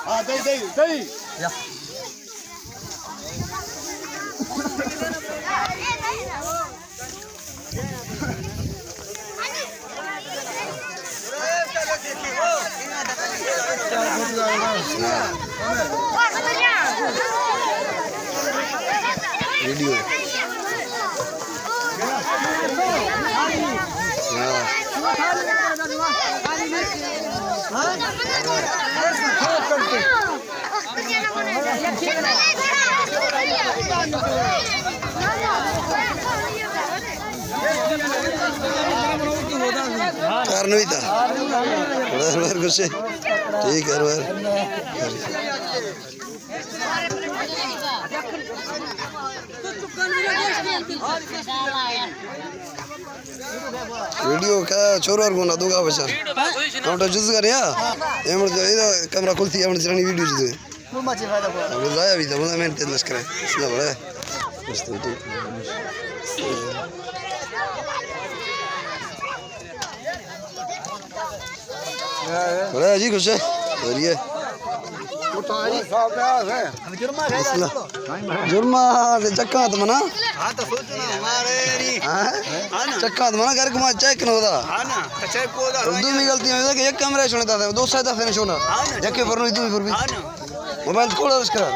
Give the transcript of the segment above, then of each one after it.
ہاں، دئی، دئی، دئی۔ ویڈیو۔ ہاں۔ کار نہیں تھا۔ ہر بار کچھ۔ ٹھیک ہے، ہر بار۔ ویڈیو کا چھوڑ اور گونا دو گا بچا۔ ہم تو جز کر یا۔ اے مر جو اے کیمرہ کھلتی ہے، ہم جرانی ویڈیو جدے۔ وہ مچے فائدہ کو۔ وہ ضائع بھی تھا، وہ میں تیز لشکر ہے۔ اس نے بڑا ہے۔ بس تو ٹھیک۔ بڑا جی خوش ہے۔ بڑھیا۔ جرما سے چکا تو منا۔ ہاں؟ چکا تو منا گھر کو ما چیک نہ ہوتا۔ دومی غلطی ہے کہ ایک کمرہ سنتا تھا، دو ساعت سے نہیں سونا۔ جکے پر نہیں، دومی پر بھی۔ موبائل کھولا اس کا۔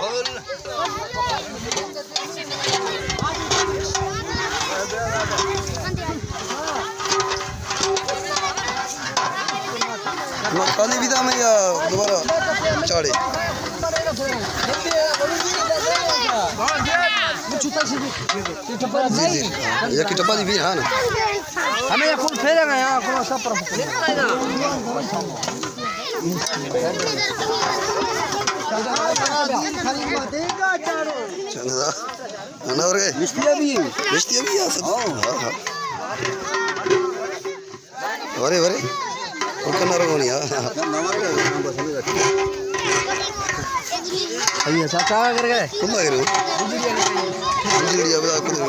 خالی بھی تھا میں یا دوبارہ چاڑے؟ جی، جی۔ یہ کتاب دی بھی ہے نا؟ ہمیں یہ کل پھیلے گا یہاں، کل سب پر۔ چلو۔ انا ورگے؟ مشتی ابھی۔ مشتی ابھی آ سب۔ ہاں۔ ہاں، ہاں۔ ورے، ورے۔ اور کنا رگونی، ہاں۔ اے سا چا کر گئے؟ کنا کرو؟ بجلی ابھی آ کنا۔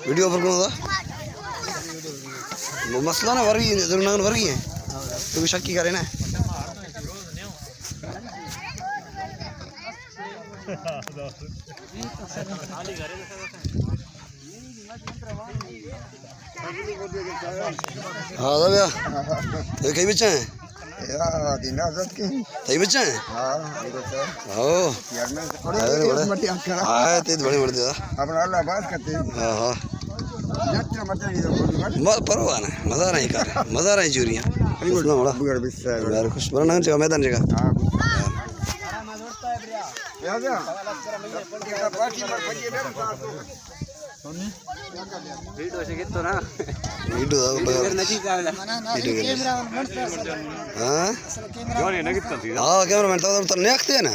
ویڈیو پر کون تھا؟ وہ مسئلہ نا ورگی ہے، ضرور نہ ورگی ہے۔ تو بھی شکی کرے نا۔ ہاں، دا بیا۔ یہ کئی بچے ہیں؟ یا، دین آزاد کے۔ تئی بچے ہیں؟ ہاں، یہ بچہ۔ ہاں۔ یار، میں بڑے، بڑے۔ ہاں، تیز بڑے، بڑے دا۔ اپنا اللہ آباد کرتے ہیں۔ ہاں، ہاں۔ جتنا مزہ نہیں تو بولی بات۔ م-، پرواہ نہ، مزہ نہیں کر، مزہ نہیں چوریاں۔ اتنا بڑا۔ بغیر بس ہے۔ یار، خوش، بڑا نہ جگہ، میدان جگہ۔ ہاں۔ یا، یا۔ پارٹی پر پھنجے بیٹھ۔ ویڈیو دا بھائی۔ ویڈیو دا۔ ہاں؟ ہاں، کیمرہ مین تو، تو نیکتے نا۔